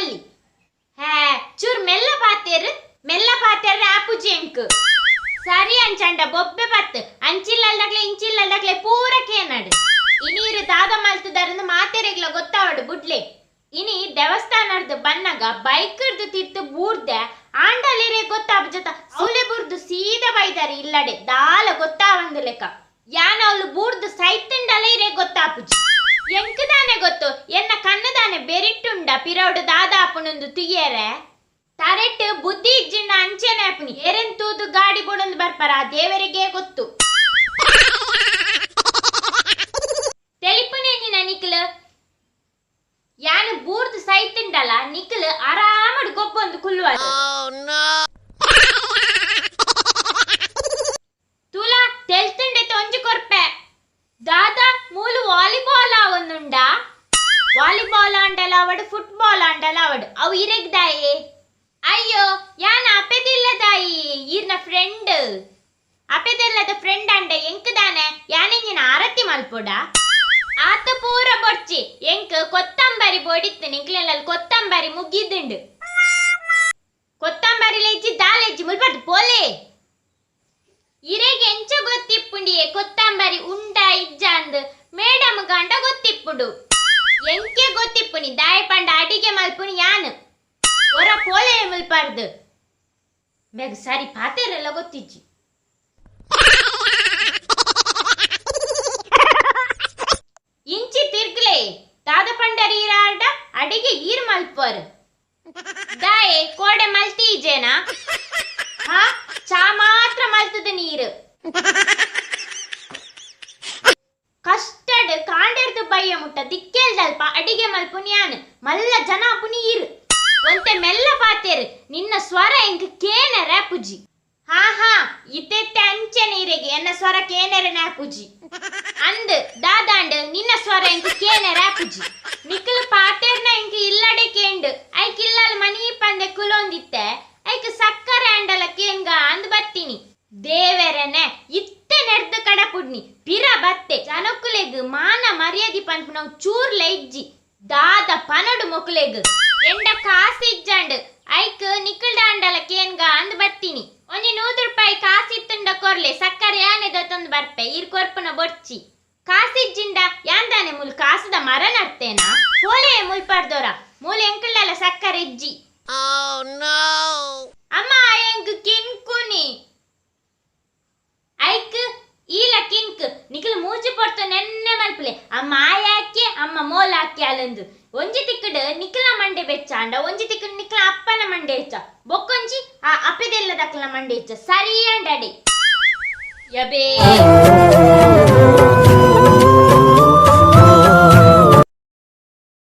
ಬಲ್ಲಿ. ಹೇ, ಚೂರ್ ಮೆಲ್ಲ ಪಾತೆರ್, ಮೆಲ್ಲ ಪಾತೆರ್ರೆ ಆಪುಜಿ ಎಂಕ್. ಸರಿ, ಅಂಚಂಡ ಬೊಬ್ಬೆ ಪತ್ತು, ಅಂಚಿಲ್ಲಲ್ದಕ್ಲೆ ಇಂಚಿಲ್ಲಲ್ದಕ್ಲೆ ಪೂರ ಕೇನಡ್. ಇನೀರು ದಾದ ಮಲ್ತುದರಂದು ಮಾತೆರೆಗ್ಲ ಗೊತ್ತಾವಡು, ಬುಡ್ಲೆ. ಇನಿ ದೇವಸ್ಥಾನರ್ದು ಬನ್ನಗ ಬೈಕ್ರ್ದು ತಿರ್ತು ಬೂರ್ದೆ. ಆಂಡಲಿರೆ ಗೊತ್ತಾಪುಜತ, ಅವಳೆ ಬುರ್ದು ಸೀದಾ ಬೈದಾರೆ ಇಲ್ಲಡೆ, ದಾಲ ಗೊತ್ತಾವಂದು ಲೆಕ್ಕ. ಯಾನ್ ಅವಳು ಬೂರ್ದು ಸೈತುಂಡಲ ಇರೆ ಗೊತ್ತಾಪುಜಿ. ಎಂಕ್ ದಾನೆ ಗೊತ್ತು? ಎನ್ನ ಕಣ್ಣು ದಾನೆ ಬೆರಿಟ್ಟುಂಡ ಪಿರೌಡು ದಾದಾಪುಣಂದು ತುಯ್ಯರೆ? ತರೆಟ್ ಬುದ್ಧಿ ಇಜ್ಜಿಂಡ ಅಂಚೆನೆ ಆಪುನಿ. ಎರೆನ್ ತೂದು ಗಾಡಿ ಬುಡೊಂದು ಬರ್ಪರ, ಆ ದೇವರಿಗೆ ಗೊತ್ತು. ತೆಲಿಪುನೇಂಜಿನ ನಿಕ್ಲು? ಯಾನ್ ಬೂರ್ದು ಸೈತುಂಡಲ ನಿಕ್ಲು ಆರಾಮಡ್ ಗೊಬ್ಬೊಂದು ಕುಲ್ಲುವರ್. ತೂಲ, ತೆಲ್ತುಂಡೆತ ಒಂಜಿ ಕೊರ್ಪೆ. ದಾದಾ ಮೂಲು ವಾಲಿಬಾಲ್ ಆವೊಂದುಂಡಾ? ವಾಲಿಬಾಲ್ ಆಂಡಲ ಆವಡ್, ಫುಟ್ಬಾಲ್ ಆಂಡಲ ಆವಡ್, ಅವು ಇರೆಗ್ ದಾಯೆ? ಅಯ್ಯೋ, ಯಾನ್ ಅಪೆದಿಲ್ಲದಾಯಿ, ಈರ್ನ ಫ್ರೆಂಡ್. ಅಪೆದಿಲ್ಲದ ಫ್ರೆಂಡ್ ಅಂಡ ಎಂಕ್ ದಾನೆ? ಯಾನೆಂಜಿನ ಆರತಿ ಮಲ್ಪೊಡಾ? ಆತ ಪೂರ ಬೊಡ್ಚಿ, ಎಂಕ್ ಕೊತ್ತಂಬರಿ ಬೋಡಿತ್ತು. ನಿಕ್ಲೆನಲ್ಲಿ ಕೊತ್ತಂಬರಿ ಮುಗಿದುಂಡು. ಕೊತ್ತಂಬರಿ ಲೆಜ್ಜಿ, ದಾಲೆಜ್ಜಿ, ಮುಲ್ಪರ್ದು ಪೋಲೆ. ಇರೆಗ್ ಎಂಚ ಗೊತ್ತಿಪ್ಪುಂಡಿಯೇ ಕೊತ್ತಂಬರಿ ಉಂಡಾ ಇಜ್ಜಾಂದ್? ಮೇಡಮ್ ಗಂಡ ಗೊತ್ತಿಪ್ಪುಂಡು. ಎಂಕೆ ಗೊತ್ತಿಪ್ಪುನಿ, ದಾಯೆ ಪಂಡ ಅಡಿಗೆ ಮಲ್ಪುನಿ ಯಾನ್. ಒರ ಪೋಲೆ ಮುಲ್ಪರ್ದು. ಬೇಗ ಸರಿ ಪಾತೆರೆಲ್ಲ ಗೊತ್ತಿಜ್ಜಿ. ಇಂಚಿ ತಿರ್ಗ್ಲೆ, ದಾದ ಪಂಡರ್ ಈರಾರ್ಡ ಅಡಿಗೆ ಈರ್ ಮಲ್ಪರ್. ದಾಯೆ, ಕೋಡೆ ಮಲ್ತಿ ಇಜ್ಜೇನಾ? ಹಾ, ಚಾ ಮಾತ್ರ ಮಲ್ತದ ನೀರು. ಕಷ್ಟಡ್ ಕಾಂಡೆರ್ದು ಬಯ್ಯ ಮುಟ್ಟ ದಿಕ್ಕೆಲ್ದಲ್ಪ ಅಡಿಗೆ ಮಲ್ಪುನಿ ಯಾನ್. ಮಲ್ಲ ಜನ ಆಪುನಿ ಈರ್. ಒಂತೆ ಮೆಲ್ಲ ಪಾತೆರ್, ನಿನ್ನ ಸ್ವರ ಎಂಕ್ ಕೇನರೆ ಆಪುಜಿ. ಹಾ ಹಾ, ಇತ್ತೆತ್ತೆ ಅಂಚೆನೆ ಇರೆಗೆ ಎನ್ನ ಸ್ವರ ಕೇನರೆ ಆಪುಜಿ. ಅಂದ್, ದಾದಾಂಡ್? ನಿನ್ನ ಸ್ವರ ಎಂಕ್ ಕೇನರೆ ಆಪುಜಿ. ನಿಕುಲು ಪಾತೆರ್ನ ಎಂಕ್ ಇಲ್ಲಡೆ ಕೇಂಡ್. ಐಕ್ ಇಲ್ಲಲ್ ಮನಿ ಪಂದೆ ಕುಲೊಂದಿತ್ತೆ. ಐಕ್ ಸಕ್ಕರೆ ಆಂಡಲ ಕೇನ್ಗ ಅಂದ್ ಬತ್ತಿನಿ. ದೇವೆರೆನೆ, ಇತ್ತೆ ನೆರ್ದ್ ಕಡಪುಡ್ನಿ ಪಿರ ಬತ್ತೆ. ಜನಕುಲೆಗ್ ಮಾನ ಮರ್ಯಾದಿ ಪನ್ಪುನವು ಚೂರ್ಲ ಇಜ್ಜಿ. ದಾದ ಪನೊಡು ಮೊಕುಲೆಗ್? ಎಂಡ ಕಾಸ್ ಇಜ್ಜಾಂಡ್. ಐಕ್ ನಿಕುಲ್ಡಾಂಡಲ ಕೇನ್ಗ ಅಂದ್ ಬತ್ತಿನಿ. ಒಂಜಿ 100 ರೂಪಾಯಿ ಕಾಸ್ ಇತ್ತುಂಡ ಕೊರ್ಲೆ, ಸಕ್ಕರೆ ಯಾನೆ ದೆತೊಂದು ಬರ್ಪೆ, ಈರ್ ಕೊರ್ಪುನ ಬೊಡ್ಚಿ. ಕಾಸ್ ಇಜ್ಜಿಂಡ ಯಾನ್ ದಾನೆ ಮೂಲು ಕಾಸುದ ಮರ ನಡ್ತೇನಾ? ಪೋಲೆ ಮುಲ್ಪರ್ದೊರ, ಮೂಲು ಎಂಕುಲ್ಡಲ ಸಕ್ಕರೆ ಇಜ್ಜಿ. ಅಮ್ಮ, ಎಂಕ್ ಕಿನ್ಕುನಿ. ಐಕ್ ಈಲ ಕಿನ್ಕ್. ನಿಕುಲು ಮೂಜಿ ಪೊರ್ತು ನೆನ್ನೆ ಮಲ್ಪುಲೆ, ಅಮ್ಮ ಆಯಾಕೆ, ಅಮ್ಮ ಮೋಲಾಕೆ ಅಲಂದು. ಒಂಜಿ ತಿಕ್ಕಡ್ ನಿಕಲ ಮಂಡೆ ಬೆಚ್ಚ ಆಂಡ, ಒಂಜಿ ತಿಕ್ಕಡ್ ನಿಕಲ ಅಪ್ಪನ ಮಂಡೆ ಹೆಚ್ಚ, ಬೊಕ್ಕೊಂಜಿ ಆ ಅಪ್ಪೆದೆಲ್ಲ ದಕ್ಲನ ಮಂಡೆ ಹೆಚ್ಚ. ಸರಿ ಅಂಡಡೆ ಯಬೇ.